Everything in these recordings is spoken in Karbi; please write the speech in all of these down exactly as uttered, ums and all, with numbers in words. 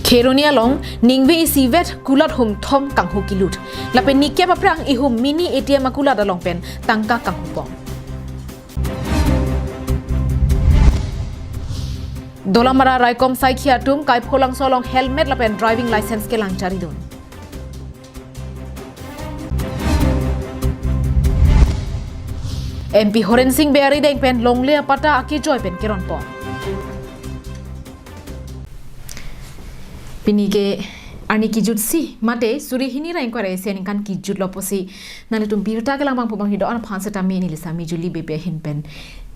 Kheroni along ningve isivet kulat humthom kanghu kilut. Lapen nikep aphrang ihum mini A T M akulat along pen tangka kanghu pon. Dolamara raikom saikhi atum Kaipholangso along helmet lapen driving license kelang charidun. M P Horen Sing Bey arideng pen longle apatta akejoi pen keron pon. Pini ke arni kijutsi mate suri hini ra ingkoi ra isi aningkan kijutlo pusi nanglitum birta kelang abangphu bangni do-an aphan setame neli Sami Juli Bey ahin pen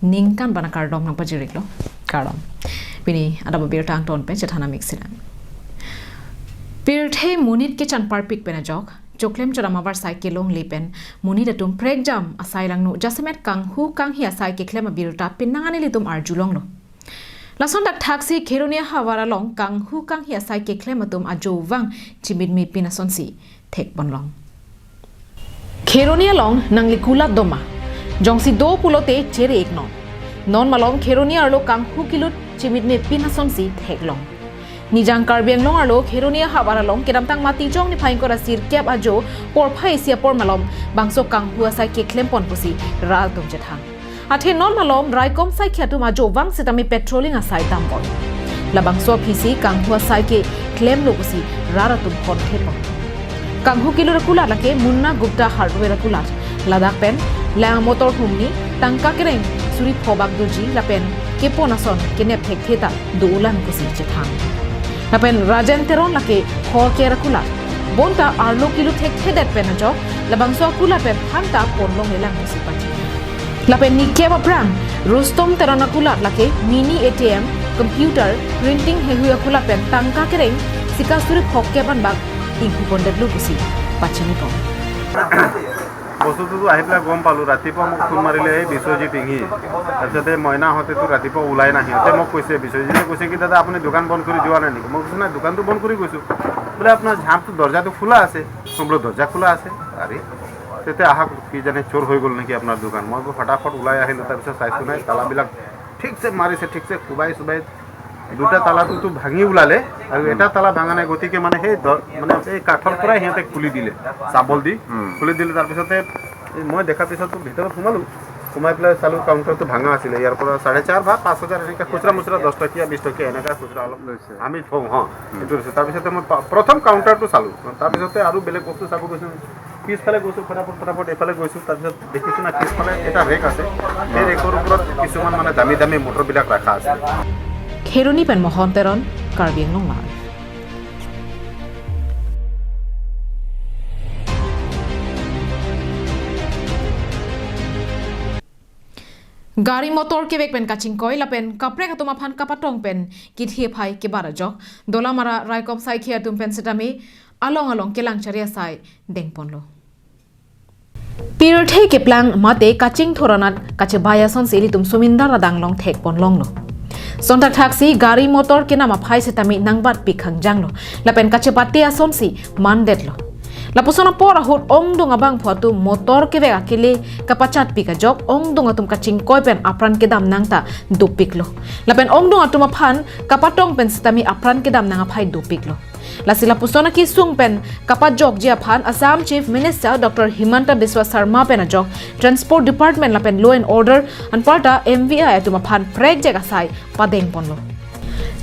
ningkan bana kardom nangpajir-iklo. Kardom. Pini adap abirta angton pen chethan amik silang. Pirthe monit kechan parpik pen ajok choklem chodam avarsai kelongle pen monit atum prekjam asai langno jasemet kanghu kanghi asai keklem abirta penang an ilitum arjulonglo. Lason thakthaksi Kheroni ahavar along kanghu kanghi asai keklem atum ajovang chimitme pin asonsi thekponlong. Kheroni along nangli kulat doma. Jongsi do pulote chere-iknon. Non malom Kheroni arlo kanghu kilut chimitme pin asonsi theklong. Nijang Karbi Anglong arlo Kheroni ahavar along kedamtang Matijong niphai ingkoi ra sirkep ajo porphai isi apor malom bangso kanghu asai keklem pon pusi rat atum chethan. Athe non malom raikom saikhi atum ajovang setame patrolling asai damboi. Labangso aphisi kanghu asai keklemlo pusi rat atum pon thepon. Kanghu kilut akulat lake Munna Gupta Hardware akulat. Ladak pen lang motor humni tangka kereng suri phobak doji lapen kepon ason kenep thekthe ta do-ulang pusi chethan. Lapen Rajen Teron lake Horker akulat. Bonta arlo kilut thekthedet pen ajok labangso akulat pen thangta ponlonglelang pusi pachini. Lapen nikep aphrang Rustom Teron akulat lake mini A T M, computer, printing heihui akulat pen tangka kereng sika suri phokep anbak inghu pondetlo pusi pachinipon. বস্তুটোতো আহি পেলাই গম পালোঁ, ৰাতিপুৱা মোক ফোন মাৰিলে এই বিশ্বজিৎ ইংহি, তাৰপিছতে মইনাহঁতেতো ৰাতিপুৱা ওলাই নাহে। সিহঁতে মোক কৈছে, বিশ্বজিতে কৈছে কি, "দাদা, আপুনি দোকান বন্ধ কৰি যোৱা নাই নেকি?" মই কৈছোঁ, "নাই, দোকানটো বন্ধ কৰি গৈছোঁ।" বোলে, "আপোনাৰ ঝাপটো, দৰ্জাটো খোলা আছে।" মই বোলো, "দৰ্জা খোলা আছে?" আৰে, তেতিয়া আহক, কি জানে চোৰ হৈ গ'ল নেকি আপোনাৰ দোকান। মই বোলো ফটাফট ওলাই আহিলোঁ, তাৰপিছত চাইছোঁ নাই, তালাবিলাক ঠিকছে মাৰিছে, ঠিকছে কোবাই চোবাই দুটা তালাটোতো ভাঙি ওলালে আৰু এটা তালা ভাঙা নাই, গতিকে মানে সেই দ-, মানে এই কাঠৰ পৰাই সিহঁতে খুলি দিলে, চাবল দি উম। খুলি দিলে। তাৰপিছতে এই মই দেখাৰ পিছততো ভিতৰত সোমালোঁ, সোমাই পেলাই চালোঁ কাউণ্টাৰটো ভাঙা আছিলে। ইয়াৰ পৰা চাৰে চাৰ বা পাঁচ হাজাৰ এনেকৈ খুচুৰা মুচুৰা দহ টকীয়া বিশ টকীয়া এনেকুৱা খুচুৰা অলপ লৈছে। আমি থওঁ, হঁ, উম। সেইটো লৈছে। তাৰপিছতে মই পা-, প্ৰথম কাউণ্টাৰটো চালোঁ, তাৰপিছতে আৰু বেলেগ বস্তু চাব গৈছোঁ। পিছফালে গৈছোঁ, ফটাফট ফটাফট এইফালে গৈছোঁ, তাৰপিছত দেখিছোঁ না পিছফালে এটা ৰেক আছে, সেই ৰেকৰ ওপৰত কিছুমান মানে দামী দামী মটৰবিলাক ৰখা আছে। Kheroni pen Mohon Teron, Karbi Anglong Live. Gari motor kevek pen kachingkoi lapen kaprek atum aphan kapatong pen kithi aphai kebat ajok Dolamara raikom saikhi atum pen setame along along kelang chari asai dengponlo. Pirthe keplang mate kachingthur anat kachebai asonsi ilitum sumindar adang along thekponlonglo. Sontak thaksi gari motor kenam aphai setame nangbatpik hangjanglo lapen kachepate asonsi mandetlo. Lapuson apor ahut ongdung abangphu atum motor kevek akele kapachatpik ajok ongdung atum kachingkoi pen apran kedam nangta dopiklo. Lapen ongdung atum aphan kapatong pen setame apran kedam nang aphai dopiklo. Lasi lapuson akesung pen kapajokji aphan Assam Chief Minister Doctor Himanta Biswa Sarma pen ajok Transport Department lapen Law and Order anparta M V I atum aphan prekjak asai padengponlo.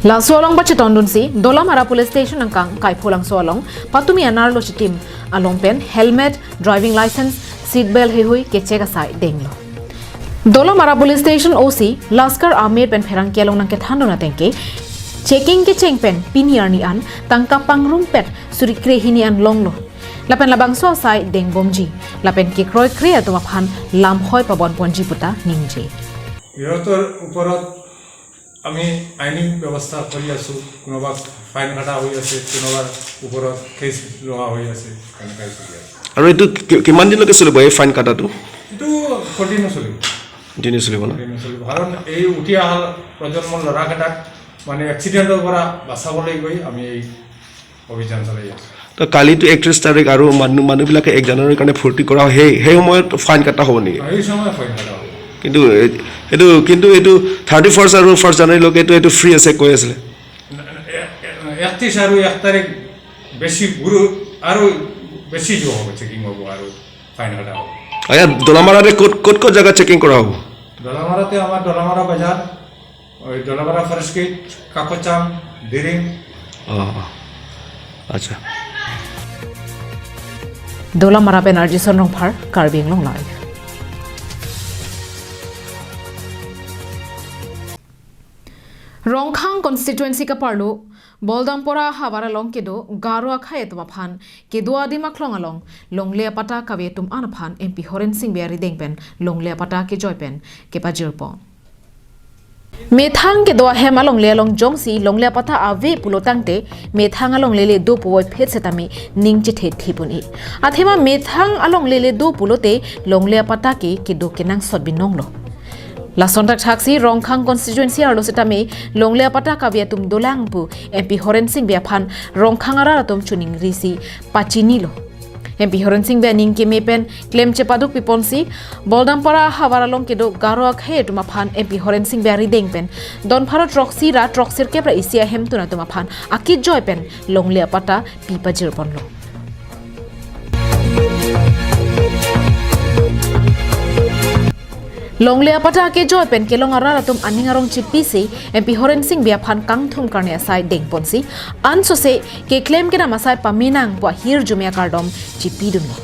Laso along pachetondunsi Dolamara Police Station angkang Kaipholangso along patumi anerlo chitim along pen helmet, driving license, seat belt heihui kechek asai denglo. Dolamara Police Station O C Laskar Ahmed pen pherangke along nangkethandun atengke checking kecheng pen pini arni an tangka pangrumpet suri krehini an longlo. Lapen labangso asai dengbomji lapen kekroi kre atum aphan lamhoi pabonponji puta ningje. সিহঁতৰ ওপৰত আমি আইনী ব্যৱস্থা কৰি আছোঁ। কোনোবাক ফাইন কটা হৈ আছে, কোনোবাৰ ওপৰত কেছ লোৱা হৈ আছে, তেনেকুৱাই চলি আছে। আৰু এইটো কি-, কিমান দিনলৈকে চলিব এই ফাইন কটাটো? এইটো কণ্টিনিউ চলিব। কণ্টিনিউ চলিব ন? কণ্টিনিউ চলিব। কাৰণ এই উঠি অহা প্ৰজন্মৰ ল'ৰাকেইটাক মানে এক্সিডেণ্টৰ পৰা বচাবলৈ গৈ আমি এই অভিযান চলাই আছোঁ। তো কালিতো একত্ৰিশ তাৰিখ আৰু মানুহ, মানুহবিলাকে এক জানুৱাৰীৰ কাৰণে ফূৰ্তি কৰা, সেই, সেই সময়ত ফাইন কটা হ'ব নেকি? এই সময় ফাইন কটা হ'ব। কিন্তু এ-, এইটো, কিন্তু এইটো থাৰ্টি ফাৰ্ষ্ট আৰু ফাৰ্ষ্ট জানুৱাৰীলৈকে এইটো, এইটো ফ্ৰী আছে কৈ আছিলে। একত্রিশ আৰু এক তাৰিখ বেছি গুৰু আৰু বেছি জোৰ হ'ব, চেকিং হ'ব আৰু ফাইন কটা হ'ব। আচ্ছা, দোলামাৰাতে ক'ত ক'ত ক'ত জাগা চেকিং কৰা হ'ব? দোলামাৰাতে আমাৰ দোলামাৰা বজাৰ, ওই দোলামাৰা ফৰেষ্ট গেট, কাকচাং, দিৰিং। অ, অ। আচ্ছা। Dolamara pen R J Sonrongphar, Karbi Anglong Live. Rongkhang constituency kaparlo Boldampara havar along kedo Garo akhei atum aphan kedo adim aklong along longle apatta kave atum an aphan M P Horen Sing Bey arideng pen longle apatta kejoi pen kepajirpo. Methang kedo ahem alongle along jongsi longle apatta ave pulo tangte methang alongle le do puvoiphit setame ning chethe thepun-e. Athema methang alongle le do pulote longle apatta ke kedo kenangsot binong lo. Lason thakthaksi Rongkhang constituency arlo setame longle apatta kave atum dolang pu M P Horen Sing Bey aphan Rongkhang arat atum chuning risi pachinilo. M P Horen Sing Bey aning keme pen klem chepaduk piponsi Boldampara havar along kedo Garo akhei atum aphan M P Horen Sing Bey arideng pen don pharo throksi ra throksirkep ra isi ahemtun atum aphan akejoi pen longle apatta pipajirponlo. Longle apatta kejoi pen kelong arat atum aning arong chipisi M P Horen Sing Bey aphan kangthum karne asai dengponsi ansose keklem kedam asai pamenang pu ahirjume akardom chipidunlo.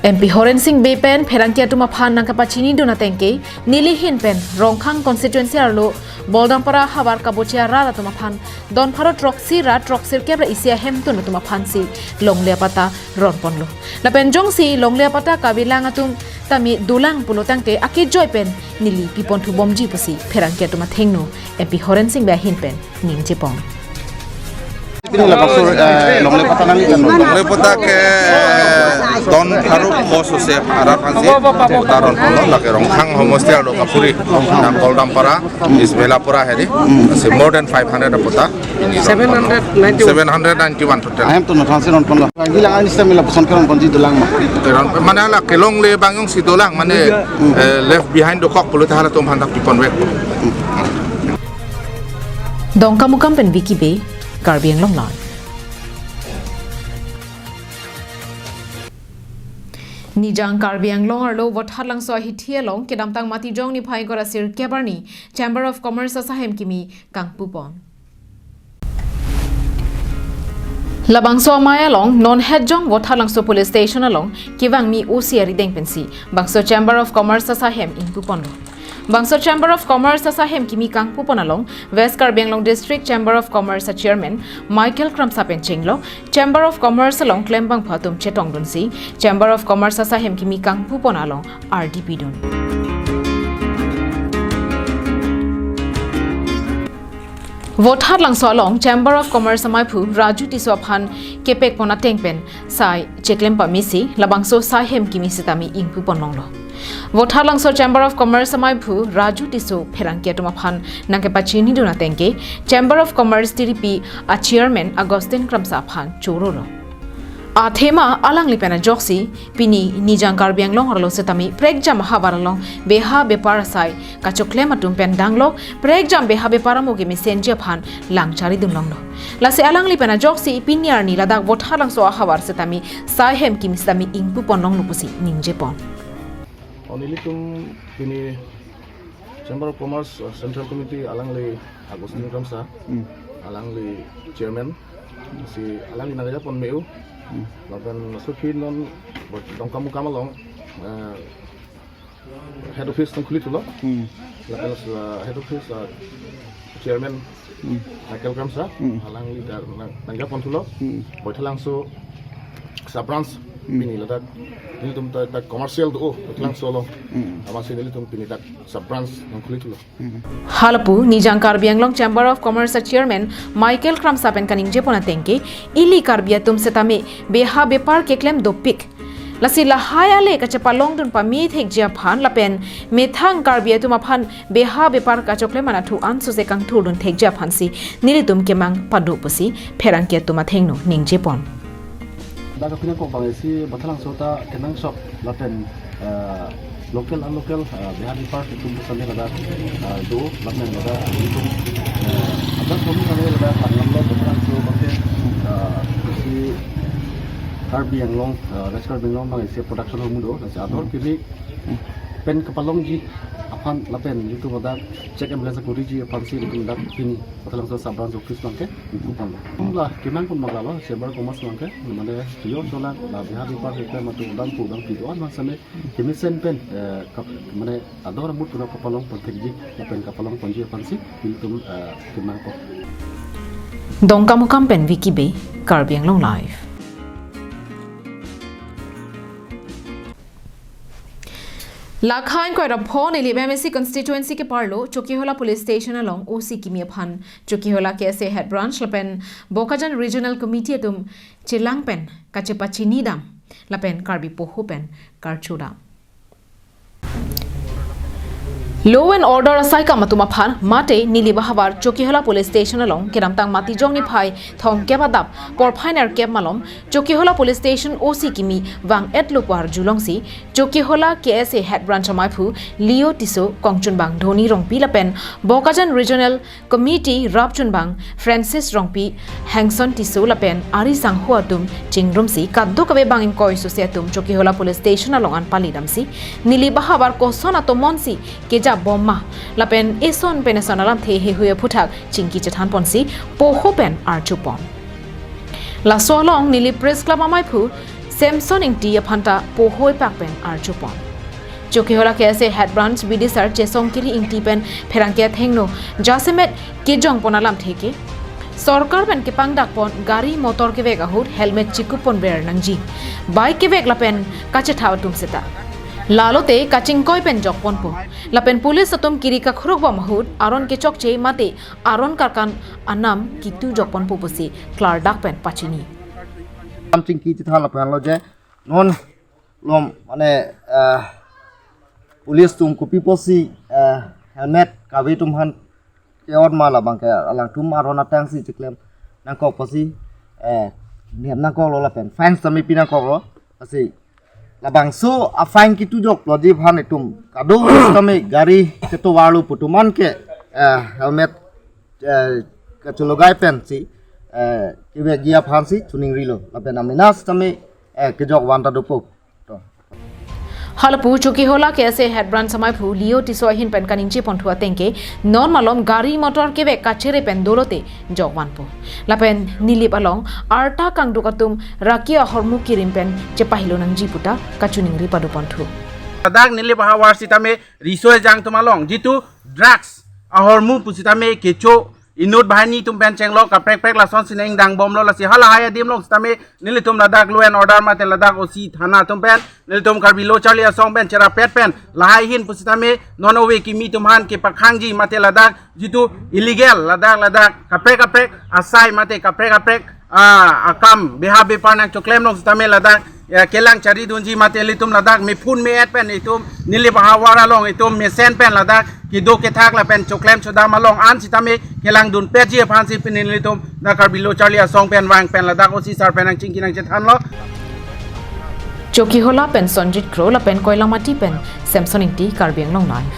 M P Horen Sing Bey pen pherangke atum aphan nangkepachinidun atengke neli ahin pen Rongkhang constituency arlo Boldampara havar kaboche arat atum aphan don pharo throksi ra throksirkep ra isi ahemtun atum aphansi longle apatta ronponlo. Lapen jongsi longle apatta kavelang atum tame dolang pulo tangte akejoi pen neli piponthu bomji pusi pherangke atum athengno M P Horen Sing Bey ahin pen ningjepon. Pini labangso, eh, longle apatta nangli kan? Longle apatta ke don pharo pho sose arat aphansi apatta ronponlo, lake Rongkhang homosti arlo kapuri, nang Boldampara, Isbelapura hedi, asi more than five hundred apatta. Seven hundred ninety-one. Seven hundred ninety-one total. Ahemtun aphansi ronponlo. Lagi lang ani sita mila boson ke ronponji dolang ma. Ron-, mane lake longle abang jongsi dolang, mane, eh, left behind dokok pulote halatum aphan dak piponvek. Dongkamukam pen Vicky Bey, Karbi Anglong Live. Nijang Karbi Anglong arlo Vothatlangso ahithi along kedamtang Matijong niphai ingkoi ra sirkep arni Chamber of Commerce asahem kimi kangpupon. Labangso amei along non hetjong Vothatlangso Police Station along kevangmi O C arideng pensi bangso Chamber of Commerce asahem ingpuponlo. Bangso Chamber of Commerce asahem kimi kangpupon along West Karbi Anglong District Chamber of Commerce a Chairman Michael Kramsa pen chenglok Chamber of Commerce along klembangphu atum chetongdunsi Chamber of Commerce asahem kimi kangpupon along R D P dun. Vothatlangso along Chamber of Commerce ameiphu Raju Tisso aphan kepekpon ateng pen sai cheklem pamisi labangso sahem kimi sitame ingpupon longlo. Vothatlangso Chamber of Commerce ameiphu Raju Tisso pherangke atum aphan nangkepachinidun atengke Chamber of Commerce tiripi a Chairman Augustine Kramsa aphan chorolo. Athema alangli pen ajoksi pini Nijang Karbi Anglong arlo sitame prekjam ahavar along beha bepar asai kachoklem atum pen danglok prekjam beha bepar amo kemesenji aphan langcharidun longlo. Lasi alangli pen ajoksi pini arni ladak Vothatlangso ahavar sitame sahem kimi sitame ingpupon longlo pusi ningjepon. O nelitum pini Chamber of Commerce, uh, Central Committee alangli Augustine Kramsa, Hmm. alangli Chairman, si alangli nangkejapon me-u, Hmm. lapen laso aphi non Dongkamukam along, uh, head office nangkhulithulo, Hmm. lapen laso, uh, head office, uh, Chairman Hmm. Michael Kramsa, Hmm. alangli ta nang, nangkejaponthulo, Hmm. Vothatlangso sub branch, Hmm. pini ladak, nelitum ta, ta commercial do, Vothatlangso along, Hmm. amatsi nelitum pini ta sub branch nangkhulithulo. Hmm. Halapu, Nijang Karbi Anglong Chamber of Commerce a Chairman Michael Kramsa pen kaningjepon atengke, ili Karbi atum sitame beha bepar keklem dopik. Lasi lahai ale kachepalongdun pame thekji aphan lapen methang Karbi atum aphan beha bepar kachoklem anatthu ansose kangthurdun thekji aphansi nelitum kemang pado pusi pherangke atum athengno ningjepon. Dak aphi nangkok bang isi Vothatlangso ta kenangsot lapen, eh, local unlocal, eh, beha bepar atum sitame ladak, eh, do lapen ladak atum, eh, Kami kami ladak Pangnam lo, Bumrang Sio, Bangke, ah, si Karbi Anglong, ah, West Karbi Anglong bang isi production ahormu do, nasi ador kami pen kapalongji aphan lapen YouTube ladak check ambulance kuriji aphansi ladak pini Pathalangso sub branch office bangke, itu pan. Tumla kemang pun magalo, sebar komas bangke, mane tuyo cholang, la biha bipar kita matu dam pu dam pido an bang same, kemesen pen, eh, kap-, mane ador mut kuna kapalong pon thekji, lapen kapalong ponji aphansi, ilitum, eh, kemang pon. Dongkamukam pen Vicky Bey, Karbi Anglong Live. Lakha ingkoi ra pho Nilip M A C constituency keparlo Chokihola Police Station along O C kimi aphan Chokihola K S A Head Branch lapen Bokajan Regional Committee atum chelang pen kachepachini dam lapen Karbi poho pen karcho dam. Law and order asaikam atum aphan mate Nilip ahavar Chokihola Police Station along kedamtang Matijong niphai thomkep adap porphai nerkep malom Chokihola Police Station O C kimi vang-etlo pu arjulongsi Chokihola K S A Head Branch amaiphu Leo Tisso, kongchunbang Dhoni Rongpi lapen Bokajan Regional Committee rapchunbang Francis Rongpi, Hengson Tisso lapen ari sangho atum chingrumsi kadokave bang ingkoi sose atum Chokihola Police Station along an pali damsi Nilip ahavar koson atomonsi kejap bomma lapen eson pen eson alamthe heihui aphuthak chingki chethan ponsi poho pen archo pon. Laso along Nilip Press Club amaiphu Samson Ingti aphanta poho epak pen archo pon. Chokihola K S A Head Branch bidisar Chesongkiri Ingti pen pherangke athengno jasemet kejong pon alamthe ke sorkar pen kepangdak pon gari motor kevek ahut helmet chikup ponver nangji, bike kevek lapen kachetha atum seta. Lalote kachingkoi pen jok ponpo. Lapen police atum kiri kakhuruk bom ahut aron kechokche mate aron karkan anam kitu jok ponpo pusi klardak pen pachini. Am chingki chethan lapen lo je non lom mane, eh, police atum kopi pusi, eh, helmet kave atum aphan ke-ot ma labang ke alangtum aron atangsi cheklem nangkok pusi, eh, niam nangkoklo lapen fine sitame pi nangkoklo. Lasi labangso a-fine kitu joklo ji aphan itum kado sitame gari ketovarlo pu atum an ke, eh, helmet, eh, kachologai pensi, eh, kevekji aphansi choningrilo lapen amena sitame, eh, kejok van ta dopo. To. Halapu Chokihola K S A Head Branch amaiphu Leo Tisso ahin pen kaningje ponthu ateng ke non malom gari motor kevek kachere pen dolote jok vanpo. Lapen Nilip along arta kangduk atum raki ahormu kirim pen chepahilo nangji puta kachiningri pado ponthu. Ladak Nilip ahavar sitame riso ejang atum along jitu drugs ahormu pusitame kecho inut banghini atum pen chenglok kaprek prek lason sineng dang bomlo. Lasi halahai adim along sitame nelitum ladak law and order mate ladak O C thana atum pen nelitum Karbi Lo Charli Asong pen cherapet pen lahai ahin pusitame non ove kimi atum aphan kepakhangji mate ladak jitu illegal ladak ladak kaprek kaprek asai mate kaprek kaprek, ah, akam biha bipar nangchoklem along sitame ladak, ya, kelang charidunji mate ilitum ladak mephun me-et pen itum Nilip ahavar along itum mesen pen ladak kedo kethak lapen choklem chodam along an sitame kelangdun petji aphansi pini nelitum na Karbi Lo Charli Asong pen vang pen ladak O C sir pen nangchingki nangchethanlo. Chokihola pen Sonjit Kro lapen Koilamati pen Samson Ingti, Karbi Anglong Live.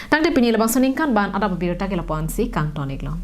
Tangte pini labangso aningkan ban adap abirta ke lapu-ansi kangton-iklo.